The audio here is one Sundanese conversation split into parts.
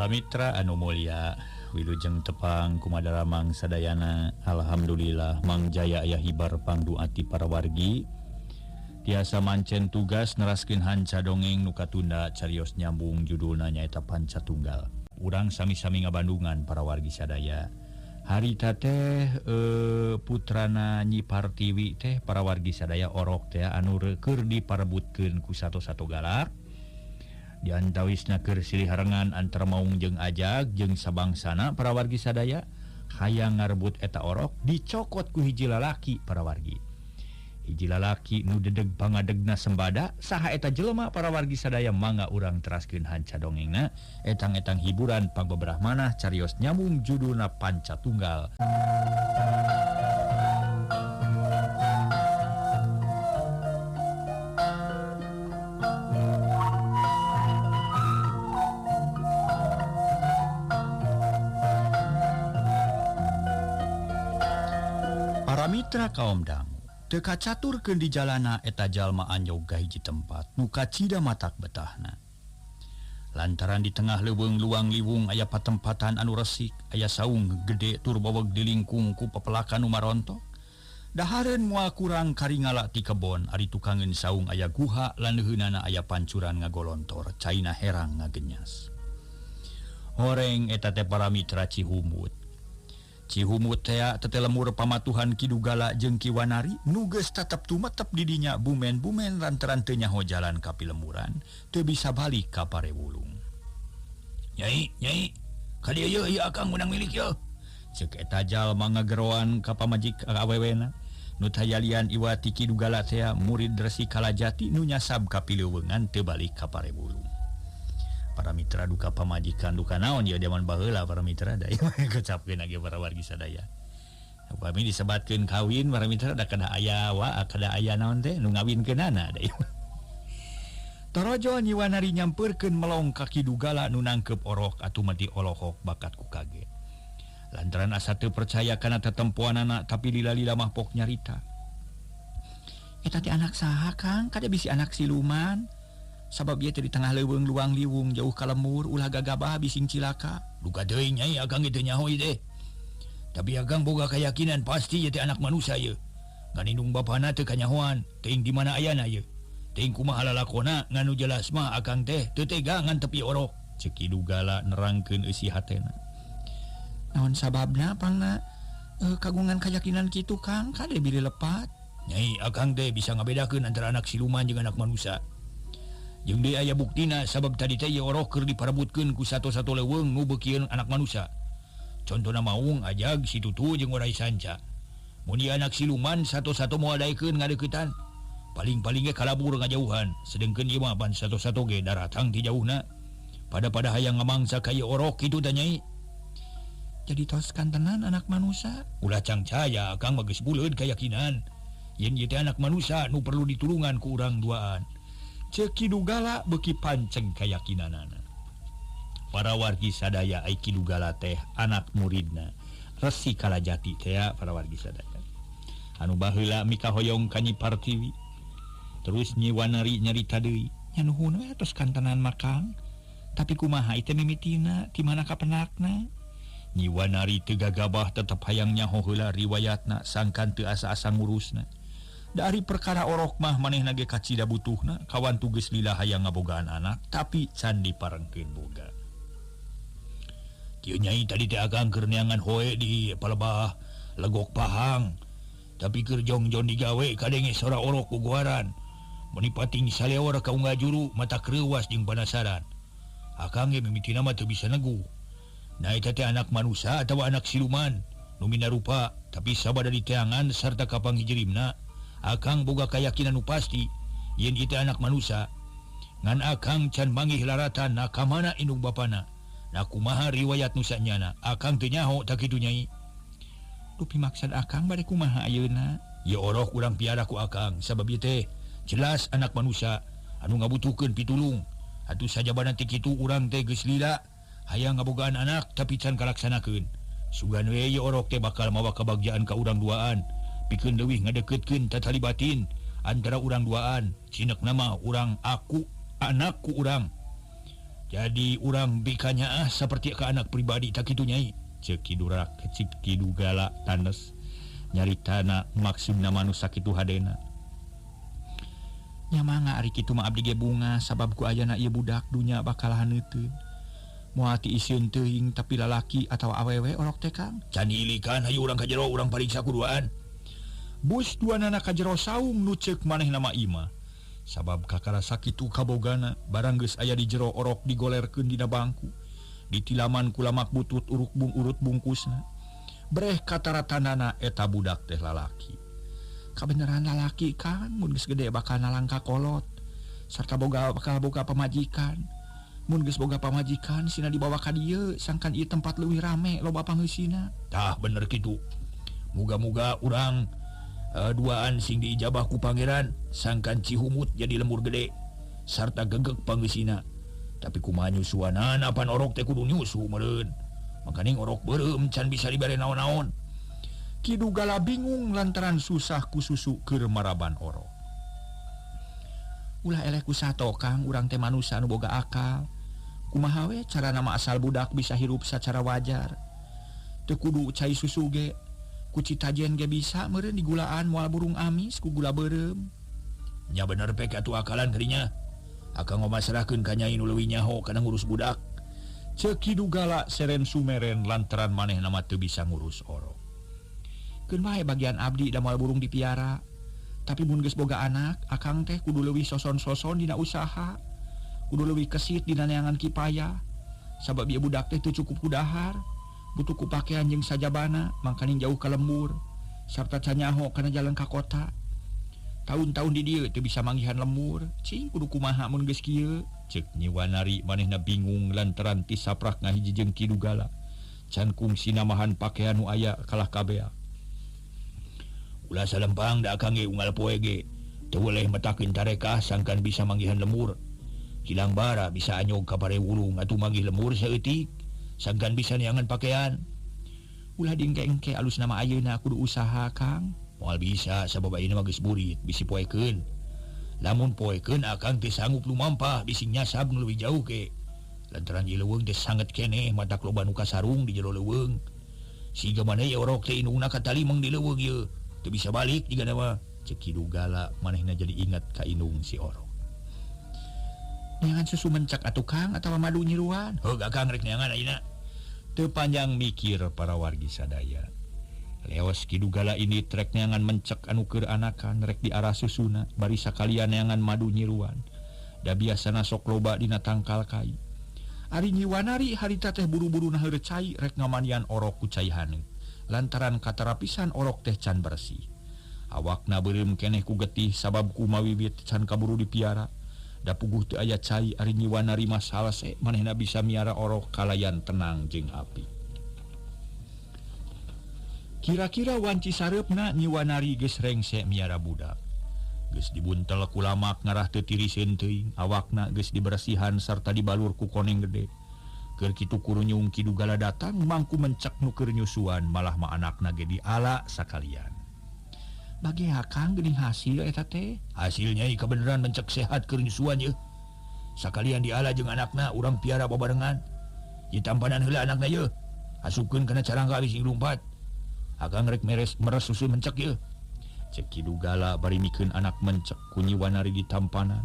Para mitra anu mulia, wilujeng tepang kumadaramang sadayana. Alhamdulillah Mang Jaya aya hibar pangduati para wargi. Tiasa mancen tugas neraskeun hanca dongeng nu katunda carios nyambung judulna nyaeta Panca Tunggal. Urang sami-sami ngabandungan para wargi sadaya. Harita teh putrana Nyi Partiwi teh para wargi sadaya orok teh anu keur diparebutkeun ku sato-sato galak. Diantawisna keur silih harengan antara maung jeung ajag jeung sabangsana para wargi sadaya hayang ngarebut eta orok dicokot ku hiji lalaki para wargi. Hiji lalaki nu dedeg pangadegna sembada saha eta jelema para wargi sadaya mangga urang teraskeun hanca dongengna etang-etang hiburan pangbeberah manah carios nyambung judulna Panca Tunggal. Para mitra kaum dangu teu kacaturkeun di jalana eta jalma anyog ka hiji tempat nu kacida matak betahna. Lantaran di tengah leuweung luang liwung aya patempatan anu resik, aya saung gede tur baweg dilingkung ku pepelakan nu marontok. Dahareun moal kurang karingala ti kebon ari tukangeun saung aya guha lan leuheunana aya pancuran ngagolontor, caina herang ngagenyas. Horeng eta teh para mitra Cihumut. Cihumut tea tete lemur pamatuhan Ki Dugala jeung Ki Wanari nu geus tetep tumetep di dinya bumen-bumen lantaran teu nyaho jalan ka pilemuran teu bisa balik ka Parewulung. Nyai, nyai, ka dieu yeuh ieu akang meunang milik yeuh. Ceuk eta jalma ngageroan ka pamajik awewena nu tayalian iwati Ki Dugala tea murid Resi Kalajati nu nyasab ka pileuweungan teu balik ka Parewulung. Para mitra duka pamajikan duka naon ya zaman baheula para mitra da ieu kecapkeun lagi para wargi sadaya. Upami disebatkeun kawin para mitra da kada aya wa kada aya naon teh nu ngawinkeunana da ieu. Torojo Nyi Wanari nyampeurkeun melong ka Ki Dugala nu nangkep orok atuh mati olohok bakat ku kaget. Lantaran asa teu percaya kana tetempoanana tapi lila-lila mah pok nyarita. Eta teh anak saha Kang? Kada bisi anak siluman. Sabab ieu teh di tengah leuweung luang liwung jauh ka lemur ulah gagabah bising cilaka. Duka teuing nyai akang ge teu nyaho ieu teh. Tapi akang boga keyakinan pasti ieu teh anak manusia ieu. Ngan indung bapana teu kanyahoan, teuing di mana ayana ieu. Teuing kumaha lalakona ngan nu jelas mah akang teh teu tega ngan tepi orok. Ceuk Ki Dugala nerangkeun eusi hatena. Naon sababna pangna kagungan keyakinan kitu Kang? Kade bilih lepat. Nyai akang teh bisa ngabedakeun antara anak siluman jeung anak manusia. Jeung deui aya buktina sabab tadi teh ieu orok keur diparebutkeun ku sato-sato leuweung nu beukieun anak manusia. Contona maung ajag si Tutu jeung Orai Sanca. Mun ieu anak siluman sato-sato moal daekeun ngadeuketan. Paling-paling ge kalabur ngajauhan, sedengkeun ieu mah ban sato-sato ge daratang ti jauhna. Pada-pada hayang ngamangsa ka ieu orok kitu teh nyai. Jadi tos kantenan anak manusia. Ulah cangcaya akang mah geus buleud kayakinan. Yen ieu teh anak manusia nu perlu ditulungan ku urang duaan. Ceuk Ki Dugala beuki panceng kayakinanana. Para wargi sadaya ai Ki Dugala teh anak muridna Resi Kalajati teh para wargi sadaya. Anu baheula mikahoyong ka Nyi Partiwi. Terus Nyi Wanari nyarita deui, nya nuhun we tos kantenan mah Kang. Tapi kumaha ieu teh mimitina, ti mana kapenakna? Nyi Wanari teu gagabah tetep hayang nyaho heula riwayatna sangkan teu asa-asa ngurusna. Dari perkara orok mah manehna ge kacida butuhna, kawan tugas lila hayang ngabogaan anak, tapi can diparengkeun boga. Kieu nyai tadi teh akang keur neangan hoe di palebah legok Pahang. Tapi keur jongjon digawe kadenge sora orok guguaran. Meuni pating saleor ka unggal juru mata kreuwas jeung panasaran. Akang ge mimitina mah teu bisa negu. Nah eta teh anak manusia atawa anak siluman nu mina rupa, tapi sabada diteangan sarta kapanghijirimna. Akang boga kayakinan nu pasti yen ieu teh anak manusia. Ngan akang can manggih laratan na ka mana indung bapana. Na kumaha riwayat nu sanyana? Akang teu nyaho tak kitu nyai. Dupi maksad akang bade kumaha ayeuna? Ieu orok urang piara ku akang sabab ieu teh jelas anak manusia anu ngabutuhkeun pitulung. Atuh sajabana teh kitu urang teh geus lila hayang ngabogaan anak tapi can kalaksanakeun. Sugan we ieu orok teh bakal mawa kabagjaan ka urang duaan. Pikeun leuwih ngadeukeutkeun tatali batin antara urang duaan. Cinek nama urang aku anakku urang. Jadi urang bikanya ah seperti ke anak pribadi tak kitu nyai. Ceuk Ki Durak cik Ki Dugala tanes nyaritana maksudna manu sakitu hadena. Nya mangga ari kitu mah abdi ge bunga sabab ku ayana ieu budak dunya bakal haneuteun. Moal ti isieun teuing tapi lalaki atawa awewe orok teh Kang. Can diilikan hayu urang ka jero urang pariksa kuduaan. Bus duanana ka jero saung nu ceuk manehna mah imah. Sabab kakara sakitu kabogana barang geus aya di jero orok digolerkeun dina bangku. Ditilaman ku lamak butut uruk bung urut bungkusna. Breh kataratanana eta budak teh lalaki. Kabeneran lalaki Kang, mun geus gede bakal nalangka kolot sarta boga bakal boga pamajikan. Mun geus boga pamajikan sina dibawa ka dieu sangkan ieu tempat leuwih rame loba pangeusina. Tah bener kitu. Muga-muga urang duaan sing diijabah ku pangeran sangkan Cihumut jadi lemur gede sarta gegek pangeusina. Tapi kumaha nyusuanan apan orok teh kudu nyusu meureun. Makaning orok beureum can bisa dibere naon-naon. Ki Dugala bingung lantaran susah ku susu keur maraban orok. Ulah eleh ku sato Kang, urang teh manusa nu boga akal. Kumaha we carana mah asal budak bisa hirup sacara wajar. Teu kudu cai susu ge, ku citajen ge bisa meureun digulaan moal burung amis ku gula beureum. Nya bener pek atuh akalan kadinya. Akang ngomasrahkeun ka nyai nu leuwih nyaho kana ngurus budak. Ceuk Ki Dugala seren sumeren lantaran manehna mah teu bisa ngurus orok. Keun wae bagian abdi da moal burung dipiara. Tapi mun geus boga anak, akang teh kudu leuwih soson-soson dina usaha. Kudu leuwih kesit dina neangan kipaya. Sabab ieu budak teh teu cukup ku dahar, butuh ku pakean jeung sajabana, mangkaning jauh ka lembur sarta canyaho kana jalan ka kota. Tahun-tahun di dieu teu bisa manggihan lemur, cing kudu kumaha mun geus kieu. Ceuk Nyi Wanari manehna bingung lantaran ti saprak ngahiji jeung Ki Dugala. Can kungsi namahan pakean nu aya kalah kabea. Ulah salempang da akang ge unggal poe ge teu weleh metakeun tarekah sangkan bisa manggihan lemur. Kilang bara bisa anyog ka pare wulung atuh manggih lemur saeutik sangkan bisa neangan pakean. Ulah dingke-engke alus nama ayeuna kudu usaha Kang. Moal bisa sabab ayeuna mah geus burit bisi poekeun. Lamun poekeun akang teu sanggup lumampah bisi nyasab nu leuwih jauh ge. Lantaran ieu leuweung teh sanget keneh matak loba nu kasarung di jero leuweung. Siga maneh ieu orok teh indungna katalimeng di leuweung ieu. Teu bisa balik jigana mah. Ceuk Ki Dugala manehna jadi ingat ka indung si orok. Neangan susu mencak atuh Kang atawa madu nyiruan. Heuh akang rek neangan ayeuna. Teu panjang mikir para wargi sadaya. Leos Ki Dugala ini trek neangan mencek anu keur anakan rek di arah susuna bari sakalian neangan madu nyiruan. Da biasana sok loba dina tangkal kai. Ari Nyi Wanari harita teh buru-buru naheur cai rek ngamanian orok ku cai haneut. Lantaran katarapisan orok teh can bersih. Awakna beureum keneh ku getih sabab ku mawiwit can kaburu dipiara. Da puguh teu aya cai ari Nyi Wanari mah salese manehna bisa miara orok kalayan tenang jeung api. Kira-kira wanci sareupna Nyi Wanari geus rengse miara budak. Geus dibuntel ku lamak ngarah teu tiriseun teuing, awakna geus dibersihan sarta dibalur ku koneng gede. Keur kitu kurunyung Ki Dugala datang mangku mencek nu keur nyusuan malah mah anakna ge diala sakalian. Bagi akang geuning hasil eta teh. Hasilnya ieu kabeneran mencek sehat keur nyusuan yeuh. Sakalian diala jeung anakna urang piara babarengan. Ieu tampanan heula anakna yeuh. Asupkeun kana carangga bisi lumpat. Akang rek meres meres susu mencek yeuh. Ceuk Ki Dugala bari mikeun anak mencek ku Nyi Wanari ditampanan.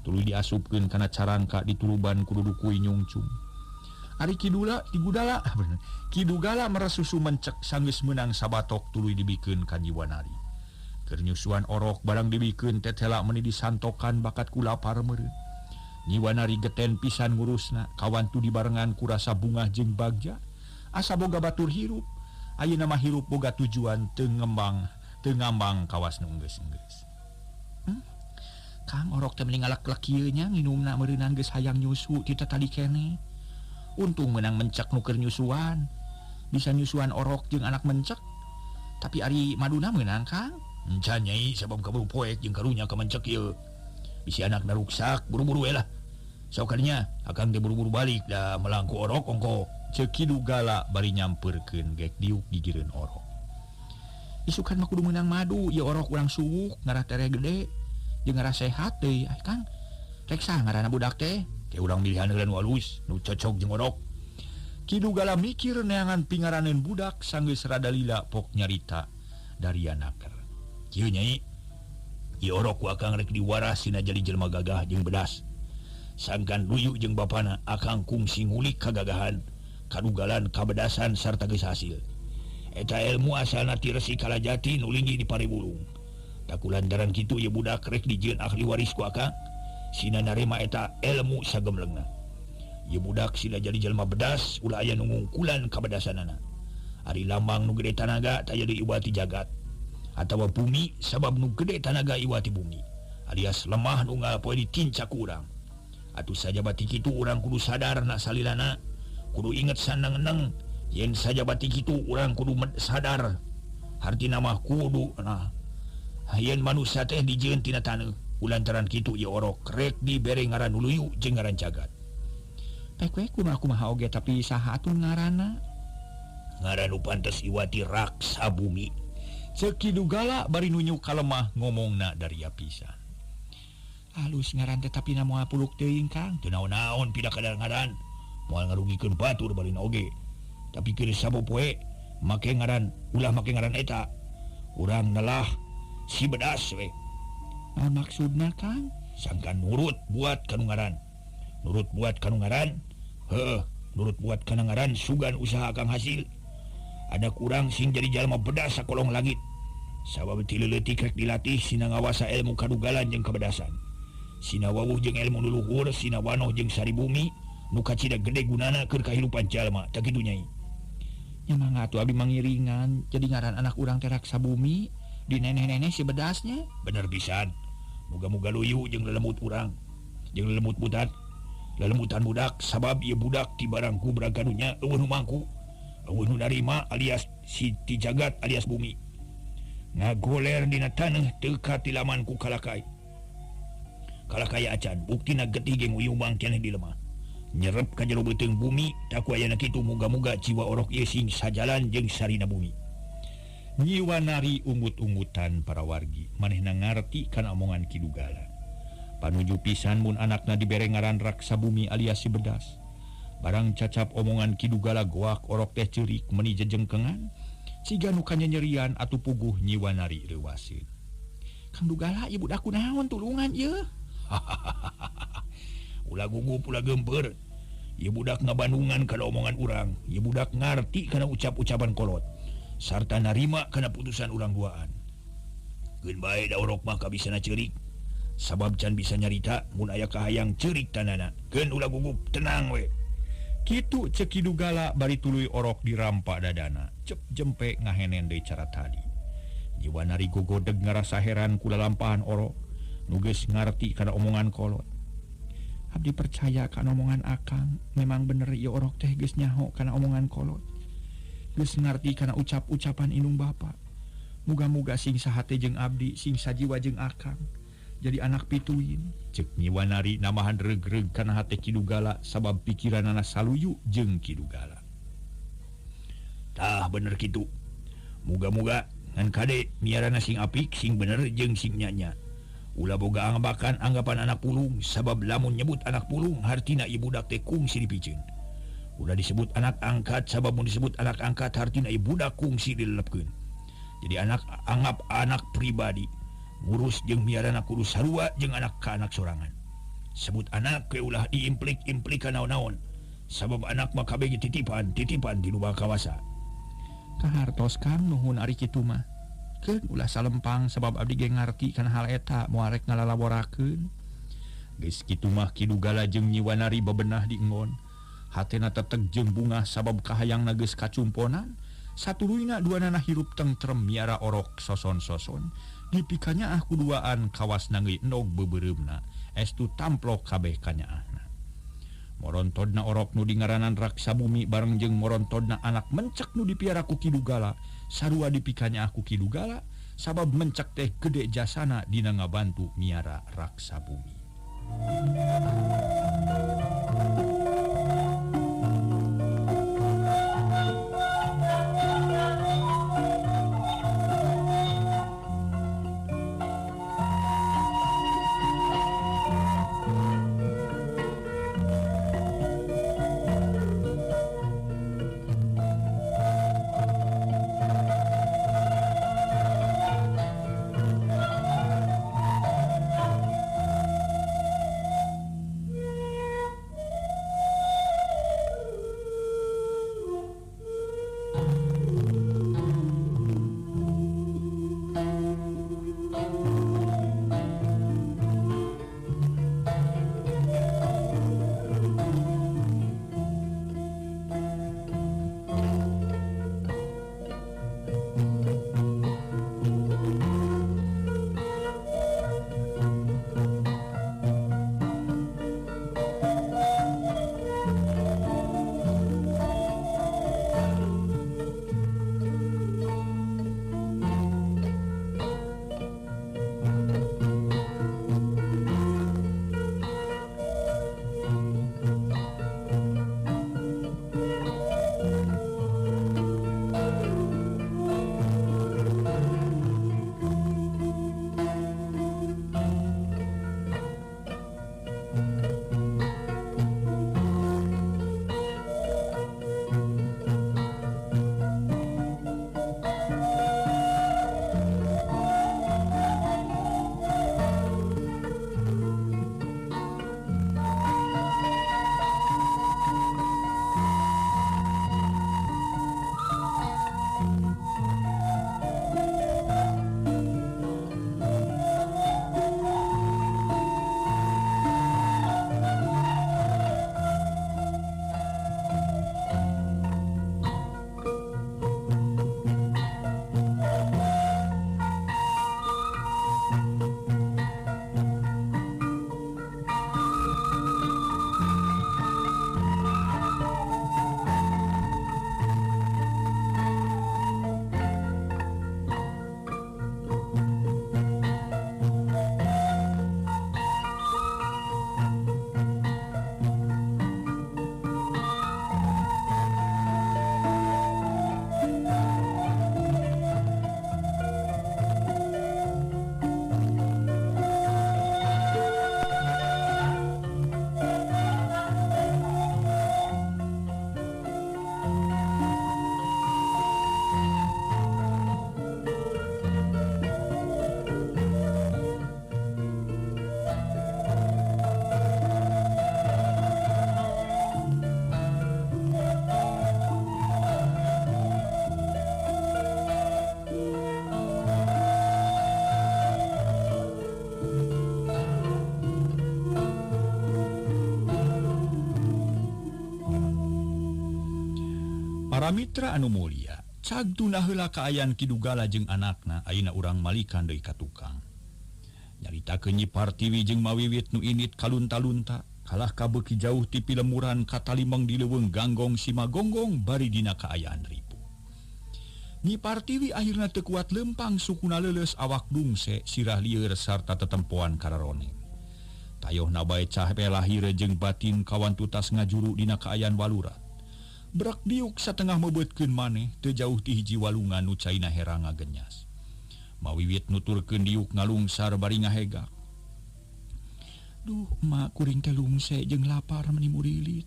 Tuluy diasupkeun kana carangka dituluban ku dudu kuy nyungcung. Ari Ki Dula Ki Dugala Ki Dugala meres susu mencek sanggeus meunang sabatok tuluy dibikeun ka Nyi Wanari. Keur nyusuan orok barang dibikeun tetela meuni disantokan bakat ku lapar meureun. Nyi Wanari geten pisan ngurusna, kawantu dibarengan ku rasa bungah jeung bagja. Asa boga batur hirup. Ayeuna mah hirup boga tujuan teu ngembang, teu ngambang kawas nu enggeus-enggeus. Kang orok teh meni ngalek-lek kieu nya nginumna meureunan geus hayang nyusu ti tadi keneh. Untung meunang mencek nu keur nyusuan. Bisa nyusuan orok jeung anak mencek. Tapi ari maduna meunang Kang. Encan nyai sabab kaburu poek jeung karunya ka mencek ieu. Bisi anakna ruksak buru-buru we lah. Sok kadinya akang teh buru-buru balik da melangku orok ongko. Ceuk Ki Dugala bari nyampeurkeun gek diuk gigireun orok. Isukan mah kudu meunang madu, ieu orok urang suwuk ngarah tereh gede jeung ngarah sehat deui. Ai Kang, rek saha ngaranna budak teh? Ke urang milihan heula nu alus, nu cocok jeung orok. Ki Dugala mikir neangan pingaraneun budak sanggeus rada lila pok nyarita dari anaker. Kieu Nyai, ieu orok ku akang rek diwaras sina jadi jelema gagah jeung bedas. Sangkan luyu jeung bapana akang kungsi ngulik kagagahan, kadugalan, kabedasan sarta geus hasil. Eta ilmu asalna ti Resi Kalajati nu linggih di Paribulung. Takulantaran kitu ieu budak rek dijieun ahli waris ku akang, sina narima eta ilmu sagemlengna. Ieu budak sina jadi jelema bedas, ulah aya nu ngungkulan kabedasanana. Ari lambang nu gede tanaga taya deui iwati jagat atawa bumi, sabab nu gede tanaga iwati bumi, alias lemah nu ngalapoe ditincak ku urang. Atuh sajabati kitu urang kudu sadar na salilana, kudu inget saneng-neng yen sajabati kitu urang kudu sadar. Hartina mah kudu nah yen manusia teh dijieun tina taneuh. Ulantaran kitu ieu orok rek dibere ngaran Luyu jeung ngaran Jagat. Pek we kumaha kumaha oge tapi saha atuh ngaranna? Ngaran nu pantes iwati Raksa Bumi. Ceuk Ki Dugala bari nunjuk ka lemah ngomongna daria pisan. Halus ngaran teh tapi na moal puluk teuing Kang. Teu naon-naon pida kadar ngaran. Moal ngarugikeun batur barina oge. Tapi keur sapopoe make ngaran ulah make ngaran eta. Urang nelah si bedas we. Naon maksudna Kang? Sangkan nurut buat kanu ngaran. Nurut buat kanu ngaran. Heuh, nurut buat kana ngaran sugan usaha kang hasil. Ada kurang sing jadi jalma bedas sakolong langit. Sabab ti leutik rek dilatih sina ngawasa ilmu kadugalan jeung kabedasan. Sina wawuh jeung ilmu nu luhur, sina wanoh jeung sari bumi nu kacida gede gunana keur kahirupan jalma. Tah kitu Nyai. Nya mangga atuh abdi mangiringan jadi ngaran anak urang teh Raksa Bumi di nenek-nenek si bedasnya. Bener pisan. Muga-muga luyu jeung lelemut urang. Jeung lelemut budak. Lelemutan budak sabab ieu budak ti barang ku beragadunya eueuh nu mangku. Eueuh nu narima alias si ti jagat alias bumi. Ngagoler dina taneuh teu katilaman ku kalakai. Kalakai acan buktina getih ge nguyumbang keneh di lemah. Nyerep ka jero beuteung bumi taku ayana kitu muga-muga jiwa orok ieu sing sajalan jeung sarina bumi. Nyi Wanari ungut-ungutan para wargi manehna ngarti kana omongan Ki Dugala. Panuju pisan mun anakna dibere ngaran Raksa Bumi alias si bedas. Barang cacap omongan Ki Dugala goak orok teh ceurik meuni jejengkengan. Siga nu kanyanyerian atuh puguh Nyi Wanari reuwaseun. Kang Dugala ieu budak kunaon tulungan ieu? Ulah gugup ulah geumpeur. Ieu budak ngabandungan kana omongan urang. Ieu budak ngarti kana ucap-ucapan kolot sarta narima kana putusan urang duaan. Keun bae da orok mah kabisana ceurik. Sabab can bisa nyarita mun aya kahayang ceurik tanana. Keun ulah gugup tenang we. Kitu ceuk Ki Dugala bari tuluy orok dirampak dadana. Cep jempe ngahenen deui cara tadi. Nyi Wanari gogodeg ngarasa heran ku lalampahan orok nu geus ngarti kana omongan kolot. Abdi percaya kana omongan akang, memang bener ieu orok teh geus nyaho kana omongan kolot. Geus ngarti kana ucap-ucapan indung bapa. Muga-muga sing sahate jeung abdi, sing sajiwa jeung akang. Jadi anak pituin. Ceuk Nyi Wanari namahan reug-reug kana hate Ki Dugala sabab pikiranana saluyu jeung Ki Dugala. Tah bener kitu. Muga-muga ngan kade miarana sing apik, sing bener jeung sing nyanya. Ulah boga anggapan anggapan anak pulung sabab lamun nyebut anak pulung hartina ieu budak teh kungsi dipiceun. Ulah disebut anak angkat sabab mun disebut anak angkat hartina ieu budak kungsi dilelepkeun. Jadi anak anggap anak pribadi. Ngurus jeung miarana kudu sarua jeung anak ka anak sorangan. Sebut anak ke ulah diimplik-implik ka naon-naon. Sabab anak mah kabeh titipan, titipan di nu kawasa. Kahartos Kang nuhun ari kitu mah. Keun ulah salempang sabab abdi ge ngarti kana hal eta moal rek ngalalaborakeun. Geus kitu mah Ki Dugala jeung Nyi Wanari bebenah di enggon. Hatena teteg jeung bungah sabab kahayangna geus kacumponan. Satuluyna duanana hirup tengtrem miara orok soson-soson. Dipikanya ah kuduaan kawas nangge endog beubereumna. Estu tamplok kabeh kanyaahna. Morontodna orok nu dingaranan Raksa Bumi bareng jeung morontodna anak mencek nu dipiara ku Ki Dugala. Sarua dipikanya ku Ki Dugala sabab mencek teh gede jasana dina ngabantu miara Raksa Bumi. Para mitra anu mulia, cag tuna heula kaayaan Ki Dugala jeung anakna ayeuna urang malikan deui ka tukang. Nyaritakeun Nyi Partiwi jeung Mawiwit nu init kalunta-lunta, kalah kabeuki jauh ti pilemuran katalimeng di leuweung Ganggong Simagonggong bari dina kaayaan ripuh. Nyi Partiwi akhirna teu kuat lempang sukuna leuleus awak dungse sirah lieur sarta tetempoan kararone. Tayohna bae cape lahir jeung batin kawan tutas ngajuru dina kaayaan walurat. Brak diuk satengah mebeutkeun maneh teu jauh ti hiji walungan nu caina herang ngagenyas. Mawiwit nuturkeun diuk ngalungsar bari ngahegak. Duh, mak kuring teh lungse jeung lapar meni murilit.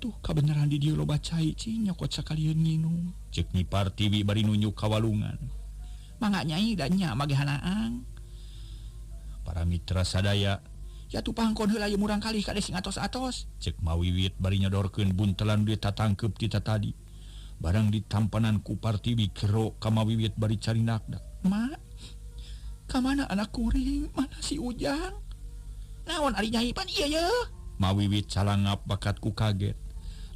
Tuh kabeneran di dieu loba cai cing nyokot sakalian nginum. Ceuk Nyi Partiwi bari nunjuk ka walungan. Mangga nyai da nya magehanaang. Para mitra sadaya, ya tupangkon heula ieu murang kali kade sing atos-atos. Ceuk Mawiwit bari nyodorkeun buntelan duit tatangkeup ti tadi. Barang ditampanan ku Partiwi kero ka Mawiwit bari carinakna. Mak, ka mana anak kuring? Mana si Ujang? Naon ari nyai pan ieu ye? Mawiwit calangap bakat ku kaget.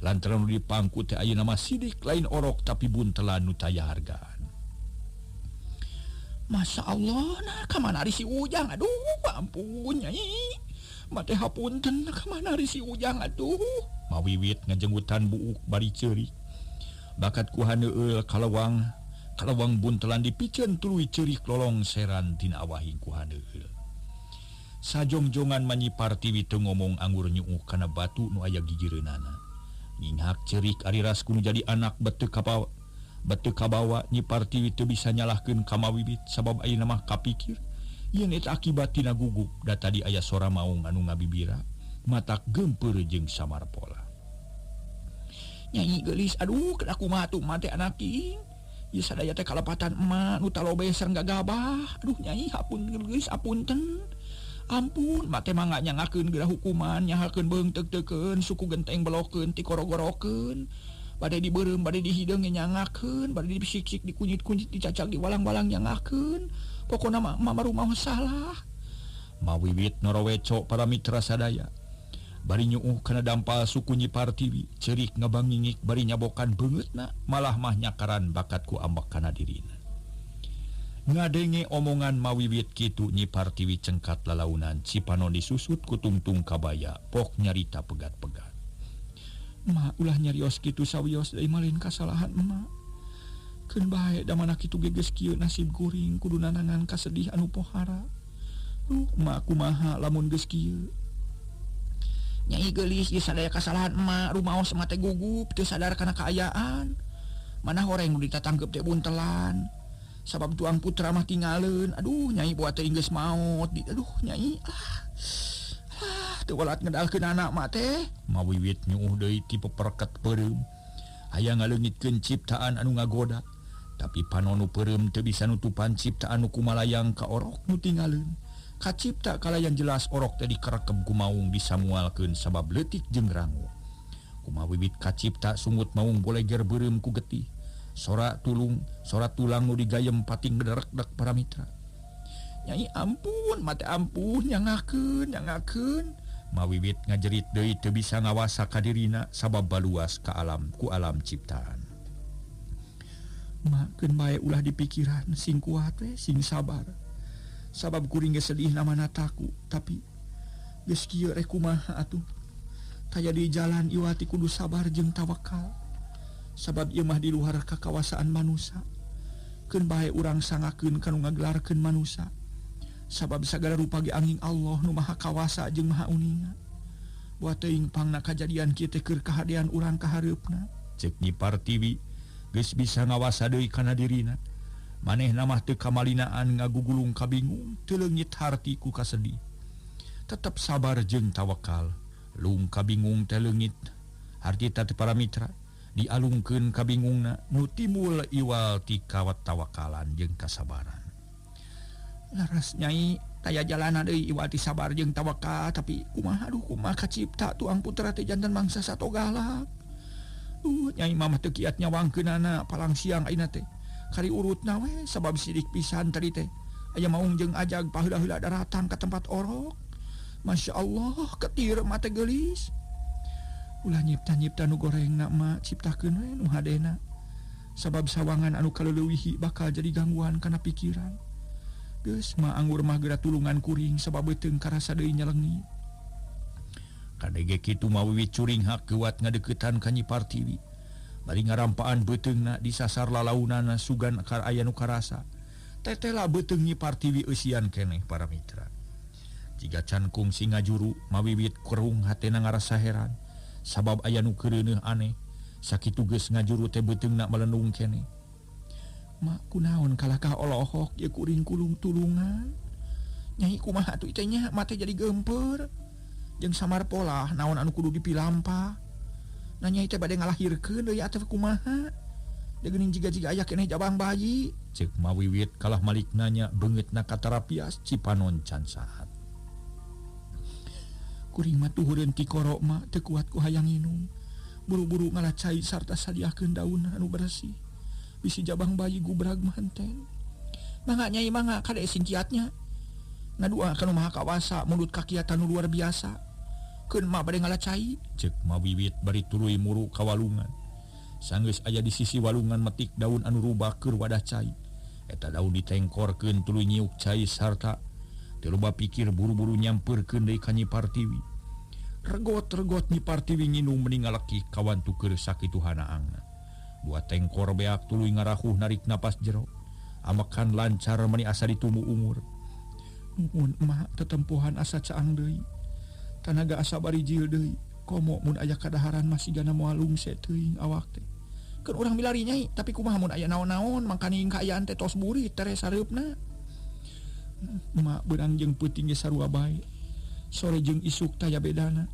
Lantaran nu dipangku teh ayeuna mah sidik lain orok tapi buntelan nu taya hargaan. Masya Allah, nah ka mana ari si Ujang? Aduh, ampun nyai. Mate hapunten ka mana ari si Ujang atuh. Mawiwit ngajenggutan buuk bari ceurik. Bakat ku haneueul kalawang buntelan dipiceun tuluy ceurik lolong seran tina awahing ku haneueul. Sajongjongan Nyi Partiwi teu ngomong anggur nyuuh kana batu nu aya gigireunana. Nginghak ceurik ari ras kudu jadi anak beteu kabawa Nyi Partiwi teu bisa nyalahkeun ka Mawiwit sabab ayeuna mah kapikir yen eta akibat tina gugup da tadi aya sora maung anu ngabibira matak geumpeur jeung samarpola. Nyai geulis aduh kedah kumaha tuh mate anak ing. Ieu sadaya teh kalepatan emak nu talobe sareng gagabah. Aduh nyai hapunten geulis apunten. Ampun mate mangga nyangakeun geura hukuman nyahakeun beung teuk-teukeun suku genteng belokeun tikorogorokeun. Bade dibeureum bade dihideung nyangakeun bade dibisik-sik dikunyit-kunyit dicacag diwalang-walang nyangakeun. Pokona mah mama rumah salah. Mawiwit noroweco para mitra sadaya. Bari nyuuh kana dampal suku Nyi Partiwi, ceurik ngabangingik bari nyabokan beungeutna, malah mah nyakaran bakat ku ambek kana dirina. Ngadenge omongan Mawiwit kitu Nyi Partiwi cengkat lalaunan cipanon disusut ku tungtung kabaya, pok nyarita pegat-pegat. Ma ulah nyarios kitu sawios deui malin kasalahan emak. Keun bae da mana kitu geges kieu nasib kuring kudu nanangan kasedih anu pohara. Duh, emak kumaha lamun geus kieu. Nyai geulis ieu sadaya kasalahan emak, rumaos emak teh gugup teu sadar kana kaayaan. Mana horeng nu ditatangkeup teh buntelan. Sabab tuang putra mah tingaleun. Aduh, nyai buat teh geus maot. Aduh, nyai teu walat ngedalkeun anak mah teh. Mawiwit nyuuh deui ti peperket peureum. Hayang ngaleungitkeun ciptaan anu ngagoda. Tapi panon nu peureum teu bisa nutupan ciptaan nu kumalayang ka orok nu tingaleun. Kacipta kalayan jelas orok teh dikerekep ku maung disamualkeun sabab leutik jeung rangu. Kumawiwit kacipta sungut maung boleger beureum ku getih. Sora tulang nu digayem pating ngederek-dek para mitra. Nyai ampun, mate ampun, nyangakeun. Mawiwit ngajerit deui teu bisa ngawasa ka dirina sabab baluas ka alam ku alam ciptaan. Mak keun bae ulah dipikiran, sing kuat we, sing sabar. Sabab kuring geus sedih namana taku, tapi geus kieu rek kumaha atuh. Taya di jalan iwati kudu sabar jeung tawakal. Sabab ieu mah di luar kakawasaan manusa. Keun bae urang sangakeun ka nu ngagelarkeun manusa. Sabab sagala rupa ge angin Allah nu maha kawasa jeung maha uninga. Buat teuing pangna kajadian kieu teh keur kahadean urang ka hareupna. Ceuk Nyi Partiwi geus bisa ngawasa deui kana dirina. Manehna mah teu kamalinaan ngagugulung kabingung, teu leungit harti ku kasedih. Tetep sabar jeung tawakal. Lung kabingung teh leungit harti teh para mitra dialungkeun kabingungna nu timbul iwal ti kawat tawakalan jeung kasabaran. Laras nyai taya jalana deui iwal ti sabar jeung tawakal, tapi kumaha aduh kumaha kacipta tuang putra teh jantan mangsa satogalak. Nyai mah teu kiat nyawangkeunana palang siang ayeuna teh. Kari urutna we sabab sidik pisan tadi teh. Aya maung jeung ajag paheula-heula daratang ka tempat orok. Masya Allah, ketir mate geulis. Ulah nyipta-nyipta nu gorengna mah ciptakeun we nu hadena. Sabab sawangan anu kaleuwihi bakal jadi gangguan kana pikiran. Geus mah anggur mah geura tulungan kuring sabab beuteung karasa deui nyelengi. Kadege kitu mah wiwit curinghak geuwat ngadeuketan ka Nyi Partiwi. Bari ngarampaan beuteungna disasar lalaunana sugan kar aya nu karasa. Tetela beuteung Nyi Partiwi eusian keneh para mitra. Jiga can kungsi ngajuru mawiwit kerung hatena ngarasa heran. Sabab aya nu keureuneuh aneh. Sakitu geus ngajuru teh beuteungna melenung keneh. Mak kunaon kalakah olohok ye kuring kulung tulungan. Nyai kumaha atuh teh nya mate jadi geumpeur. Jeung samar polah naon anu kudu dipilampah. Nah nyai teh bade ngalahirkeun deui atuh kumaha. Da geuning jiga-jiga aya keneh jabang bayi. Ceuk mawiwit kalah malik nanya beungeutna katarapias cipanon can saat. Kuring mah tuhureun ti koro mah teu kuat ku hayang nginum. Buru-buru ngalacai sarta sadiakeun daun anu bersih. Bisi jabang bayi gubrag mah henten. Mangga nyai mangga kade singkiatnya. Ngadua ka nu maha kawasa mulut kakiatan nu luar biasa. Keun mah bade ngalacai. Ceuk mawiwit bari tuluy muru ka walungan. Sanggeus aya di sisi walungan metik daun anu rubah keur wadah cai. Eta daun ditengkorkeun tuluy nyiuk cai sarta teu loba pikir buru-buru nyampeurkeun deui ka Nyi Partiwi. Regot-regot Nyi Partiwi nginum meni ngalekih kawantu keur sakitu hanaangna. Dua tengkor beak tuluy ngarahuh narik napas jero. Amekan lancar meni asa ditumu umur. Nuhun emak tetempuhan asa caang deui. Tanaga asa barijil deui. Komo mun aya kadaharan masih gana moal lungse teuing awak teh. Keun urang milari nyai, tapi kumaha mun aya naon-naon mangkaning kaayaan teh tos burit tere sareupna. Emak beurang jeung peuting ge sarua bae. Sore jeung isuk taya bedana.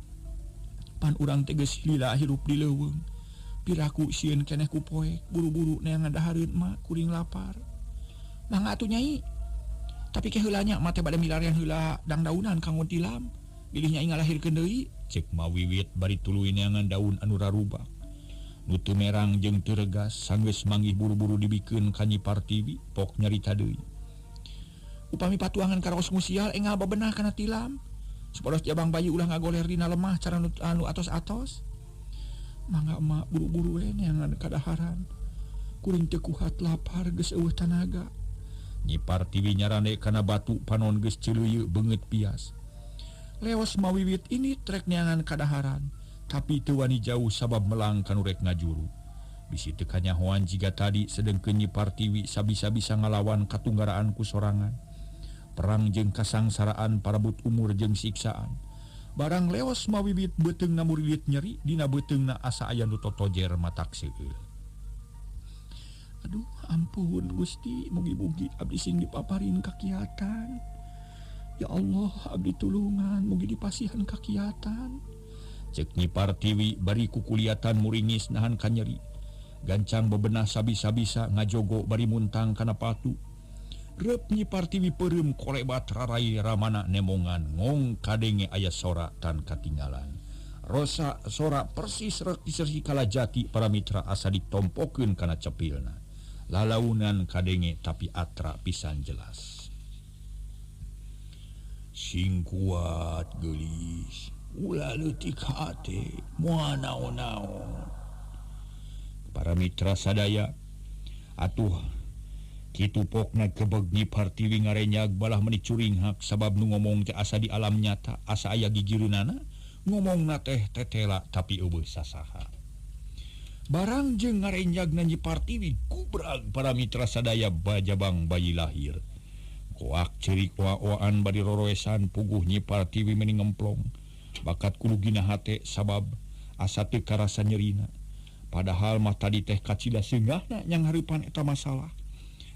Pan urang teh geus lila hirup di leuweung. Piraku sieun keneh ku poek, buru-buru neangan dahareun mak kuring lapar. Mangga atuh nyai. Tapi ke heula nya mah teh bade milarian heula dangdaunan kanggo tilam. Bilih nyai ngalahirkeun deui. Ceuk mawiwit bari tuluy neangan daun anu rarubak. Nu teu merang jeung teu regas sanggeus manggih buru-buru dibikeun ka Nyi Partiwi, pok nyarita deui. Upami patuangan karaos musial engal babenah kana tilam. Supados jabang bayi ulah ngagoler dina lemah cara anu atos-atos. Mangga emak buru-buru we neangan kadaharan. Kuring teu kuat lapar geus eueuh tanaga. Nyi Partiwi nyarande kana batu panon geus ceuleuyeu beungeut pias. Leos mawiwit ini trek neangan kadaharan, tapi teu wani jauh sabab melang kanu rek ngajuru. Bisi teu kanyahoan jiga tadi sedengkeun Nyi Partiwi sabisa-bisa ngalawan katunggaraan ku sorangan. Perang jeung kasangsaraan parabut umur jeung siksaan. Barang leos mawiwit beuteungna murilit nyeri, dina beuteungna asa aya nu totojer matak seueul. Aduh ampun Gusti, mugi-mugi abdi sing dipaparin kakiatan. Ya Allah, abdi tulungan, mugi dipasihan kakiatan. Ceuk Nyi Partiwi bari kukuliatan muringis nahan kanyeri. Gancang bebenah sabisa-bisa ngajogo bari muntang kana patu. Rep Nyi Partiwi peureum kolebat rarai ramana nemongan ngong kadenge aya sora tan katinggalan. Rosa sora persis rek disersi kala jati para mitra asa ditompokeun kana cepilna. Lalaunan kadenge tapi atra pisan jelas. Sing kuat geulis, ulah leutik hate, moal naon-naon. Para mitra sadaya atuh kitu pokna kebeg Nyi Partiwi ngarenyag balah meni curinghak sabab nu ngomong teh asa di alam nyata, asa aya gigireunana, ngomongna teh tetela tapi eueuh sasaha. Barang jeung ngarenyagna Nyi Partiwi gubrag para mitra sadaya bajabang bayi lahir. Koak ceurik oa-oaan bari roroesan puguh Nyi Partiwi meni ngemplong. Bakat kulugina hate sabab asa teu karasa nyerina. Padahal mah tadi teh kacida seungahna nyang hareupan eta masalah.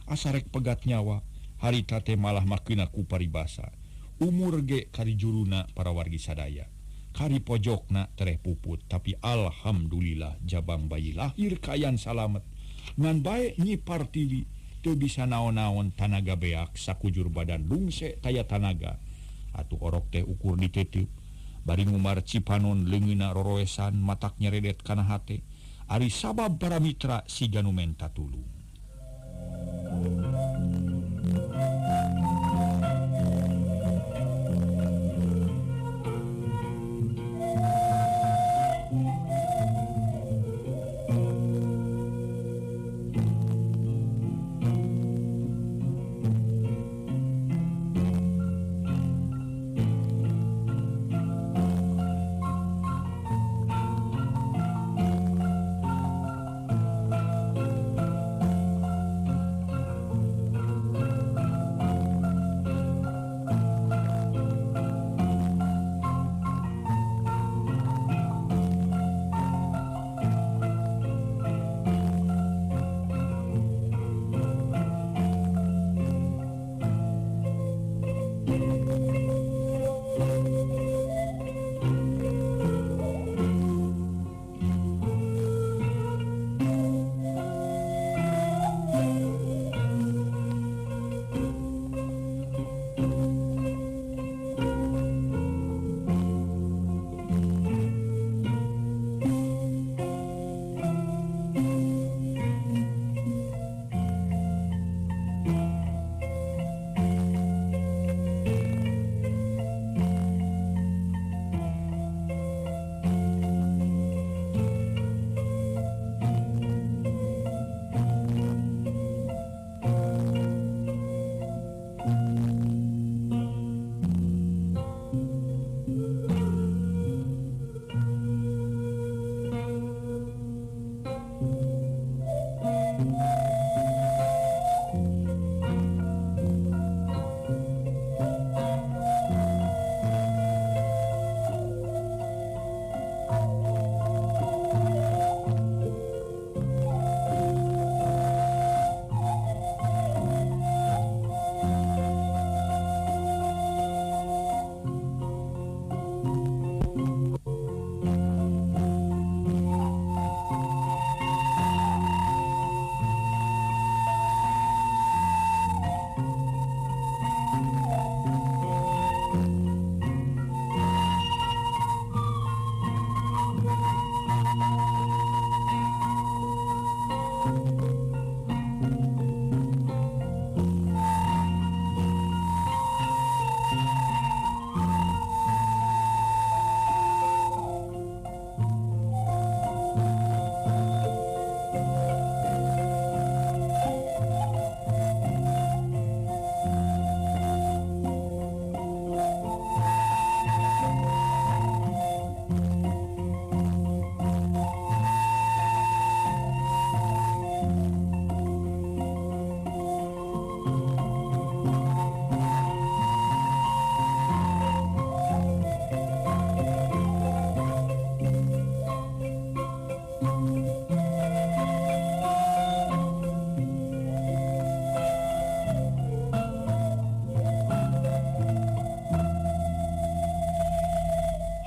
Asa rek pegat nyawa, harita teh malah makeuna ku paribasa. Umur ge kari juruna para wargi sadaya. Kari pojokna tereh puput, tapi alhamdulillah jabang bayi lahir kayan salamet. Ngan bae Nyi Partiwi teu bisa naon-naon tanaga beak sakujur badan lungse taya tanaga. Atuh orok teh ukur diteteup. Bari ngumar cipanon leungeunna roroesan matak nyeredet kana hate. Ari sabab para mitra siga nu menta tulung.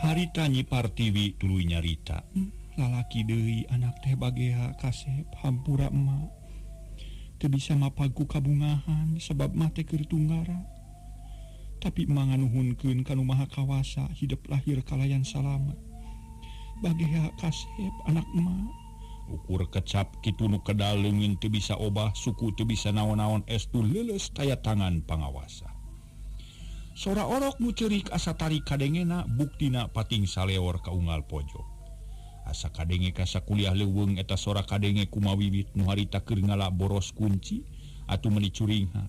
Harita Nyi Partiwi tuluy nyarita. Lalaki deui anak teh bagea kasep hampura emak. Teu bisa mapag ku kabungahan sebab mah teh keur tunggara. Tapi emak nganuhunkeun ka nu Maha Kawasa hidup lahir kalayan salamet. Bagea kasep anak emak. Ukur kecap kitu nu kedal leungin teu bisa obah suku teu bisa naon-naon estu leuleus taya tangan pangawasa. Sora orok nu ceurik asa tarik kadengena buktina pating saleor ka unggal pojok. Asa kadenge ka sakuliah leuweung eta sora kadenge kumawiwit nu harita keur ngala boros kunci atuh meuni curingha.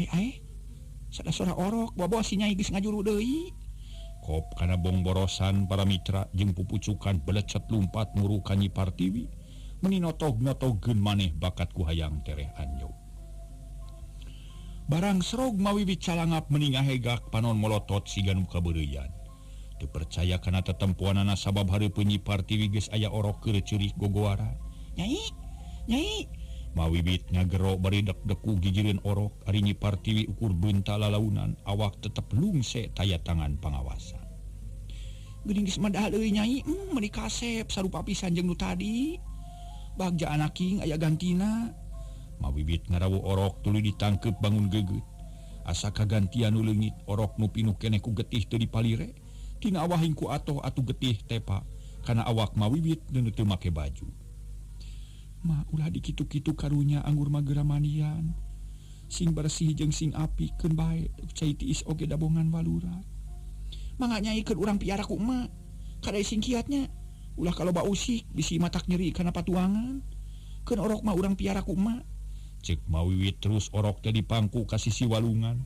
Ai ai sada sora orok bobo si Nyai geus ngajuru deui. Kop kana bongborosan para mitra jeung pupucukan belecet lumpat muru ka Nyi Partiwi meuni notog-notogkeun maneh bakat ku hayang tereh anjog. Barang serog mawiwit calangap meni ngahegak panon molotot siga nu kabeureuyan. Teu percaya kana tetempoanana sabab hareupeun Nyi Partiwi geus aya orok keur ceurik gogoara. Nyai, Nyai. Mawiwit ngagero bari dek-deku gigireun orok ari Nyi Partiwi ukur beunta lalaunan awak tetep lungse taya tangan pangawasa. Geuning geus madahal euy Nyai, meuni kasep sarupa pisan jeung nu tadi. Bagja anaking aya gantina. Mawiwit ngarawu orok tuluy ditangkep bangun geget. Asa kagantian nu leungit orok nu pinuh keneh ku getih teu dipalire. Tina awahing ku atoh atuh getih tepa kana awak mawiwit nu teu make baju. Ma ulah dikitu-kitu karunya anggur magera mandian. Sing bersih jeung sing apik keun bae cai tiis oge dabongan walurat. Mangga Nyai keur urang piara ku emak. Kade sing kiatnya. Ulah kaloba usik bisi matak nyeri kana patuangan. Keun orok mah urang piara ku emak. Cek mawiwit terus orok teh dipangku ka sisi walungan.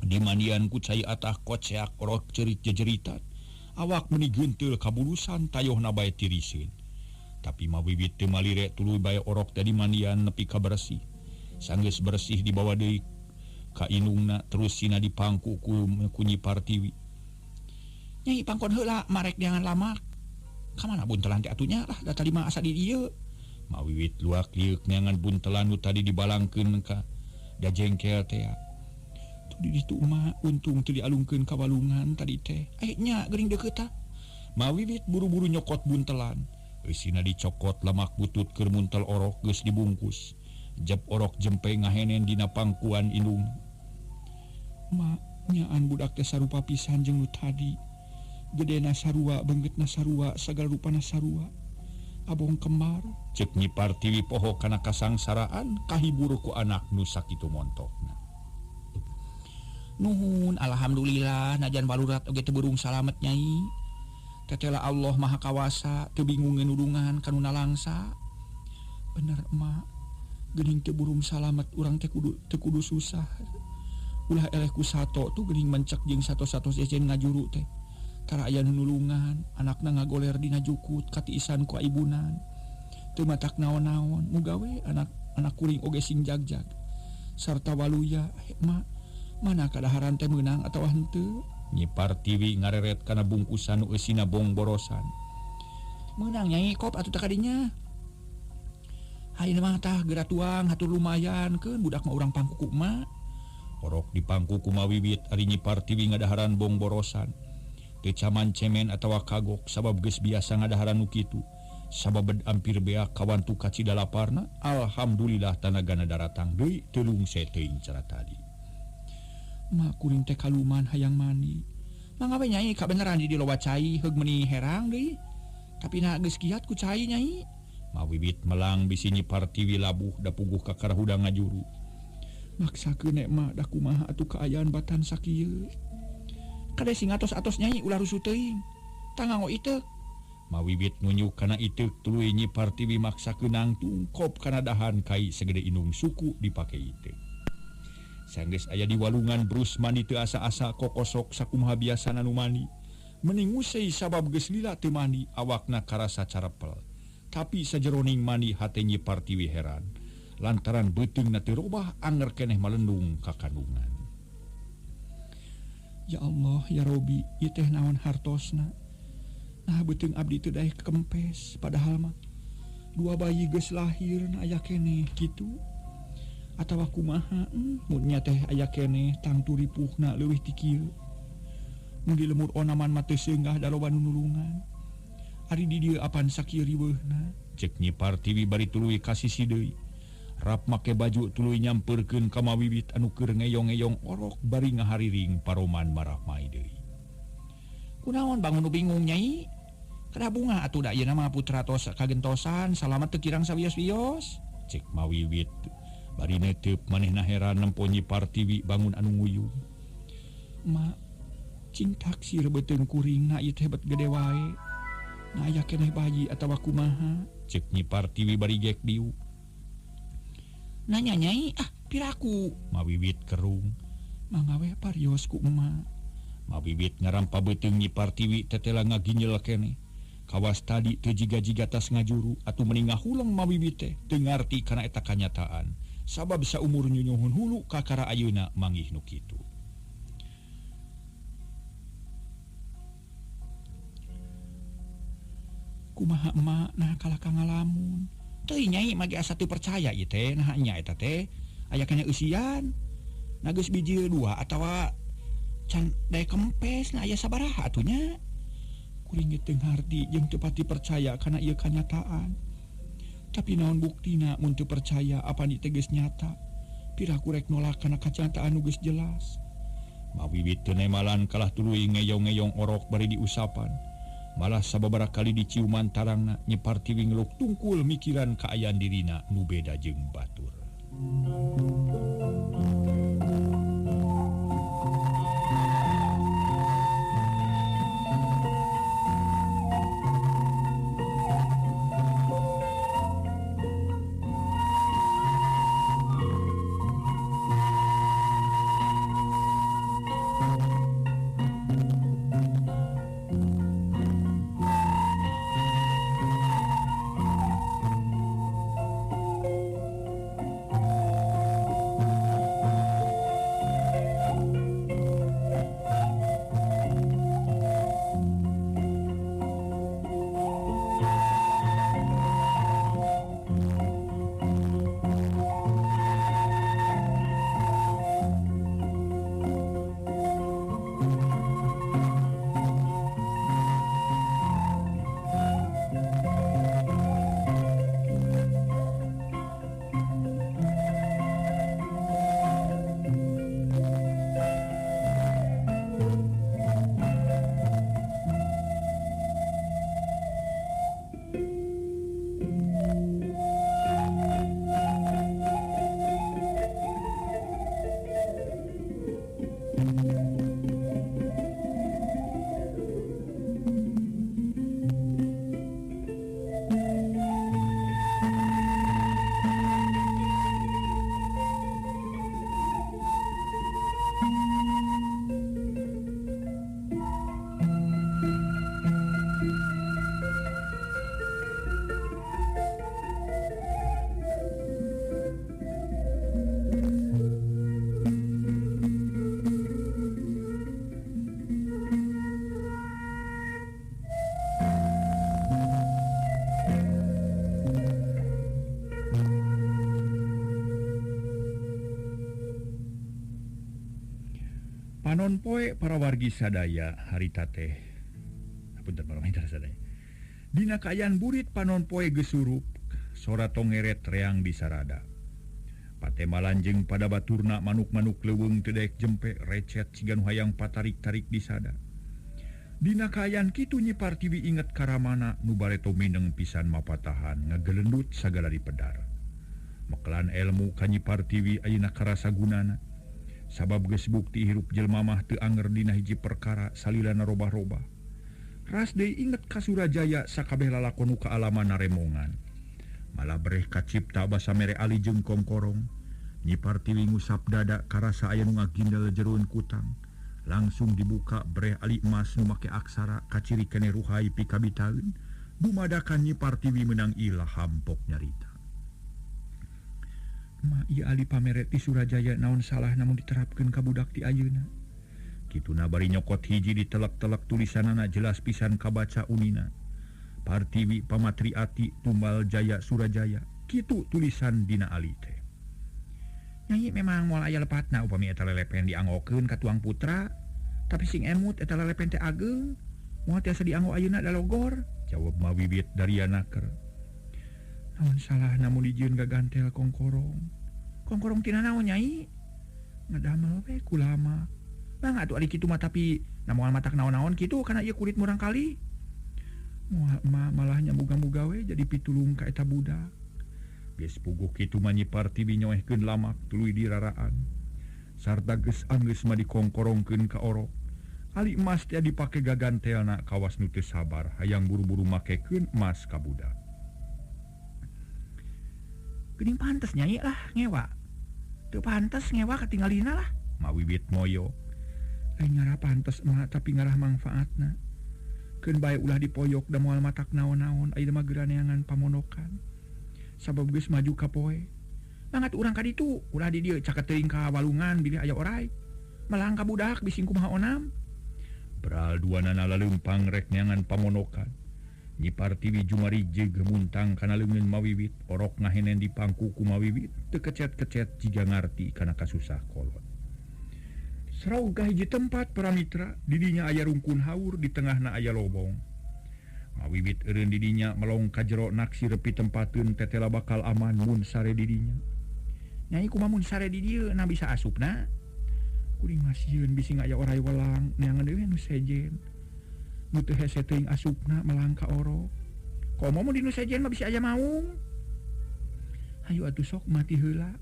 Di mandian ku cai atah koceak orok cerit jejeritan. Awak meuni geunteul kabulusan tayohna bae tiriseun. Tapi mawiwit teu malire tuluy bae orok teh di mandian nepi ka bersih. Sanggeus bersih dibawa deui ka indungna terus sina dipangku ku Nyi Partiwi. Nyai pangkon heula marek jangan lama. Ka mana buntelan teh atunya lah da tadi mah asa di dieu. Mawiwit luak liuk neangan buntelan nu tadi dibalangkeun ka da jengkel teh. Tuh di ditu mah untung teu dialungkeun ka walungan tadi teh. Eh nya geuning deukeut tah. Mawiwit buru-buru nyokot buntelan. Eusina dicokot lamak butut keur muntel orok geus dibungkus. Jep orok jempe ngahenen dina pangkuan indung. Ma nyaan budak teh sarupa pisan jeung nu tadi. Gedena sarua, beungeutna sarua, sagala rupana sarua. Abong kembar. Cek Nyi Partiwi poho kana kasangsaraan kahibur ku anak nu sakitu montokna. Nuhun alhamdulillah najan balurat oge teu burung salamet Nyai. Tetela Allah Maha Kawasa teu bingung nudungan ka nu nalangsa. Bener emak, geuning teu burung salamet urang teh kudu teu kudu susah. Ulah eleh ku sato tuh geuning mencek jeung sato-sato sejen ngajuru teh. Tara aya nu nulungan, anakna ngagoler dina jukut katiisan ku ibunan. Teu matak naon-naon, muga we anak kuring oge sing jagjag. Sarta waluya, mak, mana kadaharan teh meunang atawa henteu? Nyi Partiwi ngareret kana bungkusan nu eusina bongborosan. Meunang Nyai kop atuh teh kadinya. Hayeuna mah tah geura tuang hatur lumayan keun budak mah urang pangku ku emak. Orok dipangku ku mawiwit ari Nyi Partiwi ngadaharan bongborosan. Teu caman cemen atawa kagok sabab geus biasa ngadaharan nu kitu. Sabab ampir beak kawantu kacida laparna, alhamdulillah tanagana daratang deui teu lungse teuing cara tadi. Ma kuring teh kaluman hayang mandi. Mangga we Nyai kabeneran di loba cai heug meuni herang deui. Tapi na geus kiat ku cai Nyai. Mawiwit melang bisi Nyi Partiwi labuh da puguh kakara hudang ngajuru. Maksakeun emak da kumaha atuh kaayaan batan sakieu. Kade sing atos-atos Nyai ulah rusuh teuing. Tanganggo iteuk. Mawiwit nunjuk kana iteuk tuluy Nyi Partiwi maksakeun nangtung kop kana dahan kai segede indung suku dipake iteuk. Sanggeus aya di walungan brus mandi teu asa-asa kokosok sakumaha biasana nu mandi. Meni ngusei sabab geus lila teu mandi awakna karasa carepel. Tapi sajeroning mandi hate Nyi Partiwi heran. Lantaran beuteungna teu robah anger keneh malendung ka kandungan. Ya Allah ya Robi, ieu teh naon hartosna? Nah beuteung abdi teu daek kempes padahal mah dua bayi geus lahir na aya keneh kitu. Atawa kumaha mun nya teh aya keneh tangtu ripuhna leuwih ti kieu. Mun di lemur onaman mah teu seunggah da loba nu nulungan. Ari di dieu apan sakieu riweuhna? Cek Nyi Partiwi bari tuluy ka sisi deui. Rap make baju tuluy nyampeurkeun ka Mawiwit anu keur ngeyong-ngeyong orok bari ngahariring paroman marahmai deui. Kunaon bangun nu bingung Nyai? Kada bunga atuh da ayeuna mah putra tos kagentosan salamat teu kirang sawios-wios. Cek Mawiwit bari neteup manehna heran nempo Nyi Partiwi bangun anu nguyung. Ma, cing taksir beuteung kuring na ieu teh bet gede wae. Na aya keneh bayi atawa kumaha? Cek Nyi Partiwi bari gek diu. Nanya Nyai, ah piraku. Mawiwit kerung. Mangga we parios ku emak. Mawiwit ngarampa beuteung Nyi Partiwi tetela ngaginjel keneh. Kawas tadi teu jiga-jiga tas ngajuru atuh meni ngahuleng Mawiwit teh teu ngarti kana eta kanyataan. Sabab saumur nyunyuhun hulu kakara ayeuna manggih nu kitu. Kumaha emak nah kalah ka ngalamun. Teuing Nyai mah ge asa teu percaya ieu teh nah nya eta teh aya kana eusian. Na geus bijil dua atawa can daek kempes na aya sabaraha atuh nya. Kuring ge teu ngarti jeung teu pati percaya kana ieu kanyataan. Tapi naon buktina mun teu percaya apan ieu teh geus nyata. Piraku rek nolak kana kanyataan nu geus jelas. Mawiwit teu nemalan kalah tuluy ngeyong-ngeyong orok bari diusapan. Malah sababaraha kali diciuman tarangna Nyi Partiwi ngeluk tungkul mikiran kaayaan dirina nu beda jeung batur. Panon poe para wargi sadaya harita teh. Punten para mitra sadaya. Dina kaayaan burit panon poe geus surup, sora tongeret reang di sarada. Patemalan jeung pada baturna manuk-manuk leuweung teu daek jempe recet siga nu hayang patarik-tarik di sada. Dina kaayaan kitu Nyi Partiwi inget karamana nu bareto mineng pisan mapatahan ngagelendut sagala dipedar. Mekelan elmu ka Nyi Partiwi ayeuna karasa gunana. Sabab geus bukti hirup jelema mah teu anger dina hiji perkara salilana robah-robah. Ras deui inget ka Surajaya sakabeh lalakon nu kaalaman naremongan. Malah bereh kacipta basa mere ali jeung kongkorong. Nyi Partiwi ngusap dada karasa aya nu ngagindel jeroan kutang. Langsung dibuka bereh ali emas nu make aksara kaciri keneh ruhai pikabitaeun. Dumadakan Nyi Partiwi meunang ilham pok nyarita. Ma ieu ali pamere ti Surajaya naon salah namun diterapkeun ka budak ti ayeuna. Kituna bari nyokot hiji ditelek-telek tulisanana jelas pisan kabaca unina. Partiwi Pamatri Ati Tumbal Jaya Surajaya. Kitu tulisan dina ali teh. Nyai memang moal aya lepatna upami eta lelepen dianggokeun ka tuang putra. Tapi sing emut eta lelepen teh ageng. Moal tiasa dianggo ayeuna da logor. Jawab Mawiwit dari anaker. Naon salah namun dijieun gagantel kongkorong. Kongkorong tina naon Nyai? Ngadamel we kulama. Bang atuh ari kitu mah tapi na moal matak naon-naon kitu kana ieu kulit murang kali. Moal emak malah nyamuga-muga we jadi pitulung ka eta budak. Geus puguh kitu mah Nyi Partiwi nyoehkeun lamak tuluy diraraan. Sarta geus anggeus mah dikongkorongkeun ka orok. Ali emas teh dipake gagantelna kawas nu teu sabar hayang buru-buru makekeun emas ka budak. Geuning pantes Nyai lah ngewa. Teu pantes ngewa katingalina lah. Mawiwit moyo. Lain ngarah pantes mah tapi ngarah mangfaatna. Keun bae ulah dipoyok da moal matak naon-naon ayeuna mah geura neangan pamondokan. Sabab geus maju ka poe. Mangat urang ka ditu, ulah di dieu caket teuing ka walungan bilih aya orai. Malang ka budak bising kumaha onam. Bral duanana laleumpang rek neangan pamondokan. Nyi Partiwi jumari jeung muntang kana leungeun Mawiwit, orok ngahenen di pangku ku Mawiwit, teu kecet-kecet jiga ngarti kana kasusah kolot. Sraug ka hiji tempat para mitra, didinya aya rungkun haur, di tengahna aya lobong. Mawiwit eureun didinya melong ka jero naksi repi tempateun tetela bakal aman mun sare didinya. Nyai kumaha mun sare di dieu na bisa asupna? Kuring masieun bisi aya orai welang neangan deui nu sejen. Nu teu hese teuing asupna melang ka orok. Komo mun di nu sejen mah bisi aya maung. Hayu atuh sok mati heula.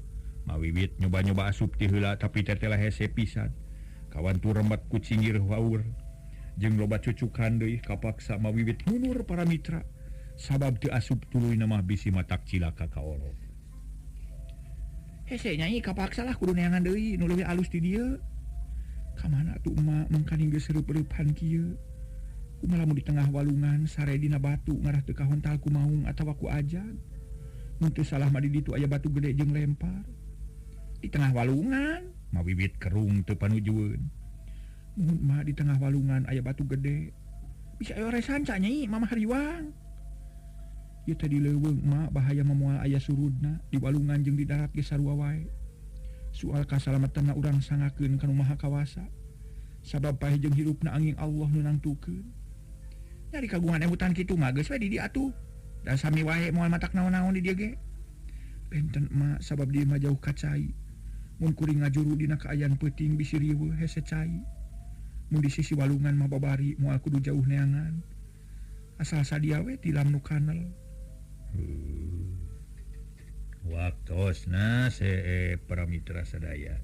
Mawiwit nyoba-nyoba asup ti heula tapi tetela hese pisan. Kawan tu rembat ku cinggir haur. Jeung loba cucukan deui kapaksa Mawiwit mundur para mitra. Sabab teu asup tuluy mah bisi matak cilaka ka orok. Hese Nyai kapaksa lah kudu neangan deui nu leuwih alus di dieu. Ka mana atuh emak mangkaning geus reup-reupan kieu. Kumaha lamun di tengah walungan sare dina batu ngarah teu kahontal ku maung atawa ku ajag. Mun teu salah mah di ditu aya batu gede jeung lempar. Di tengah walungan Mawiwit kerung teu panujueun. Mun mah di tengah walungan aya batu gede. Bisa aya orai sanca Nyai mamah hariwang. Ieu teh di leuweung mah bahaya mah moal aya surudna di walungan jeung di darat ge sarua wae. Soal kasalamatanna urang sangakeun ka Nu Maha Kawasa. Sabab paeh jeung hirupna angin Allah nu nangtukeun. Nyari kagungan emutan kitu mah geus we di dieu atuh. Da sami wae moal matak naon-naon di dieu ge. Benten emak sabab dieu mah jauh ka cai. Mun kuring ngajuru dina kaayaan peuting bisi riweuh hese cai. Mun di sisi walungan mah babari moal kudu jauh neangan. Asal sadia we tilam nu kanel. Waktosna para mitra sadaya.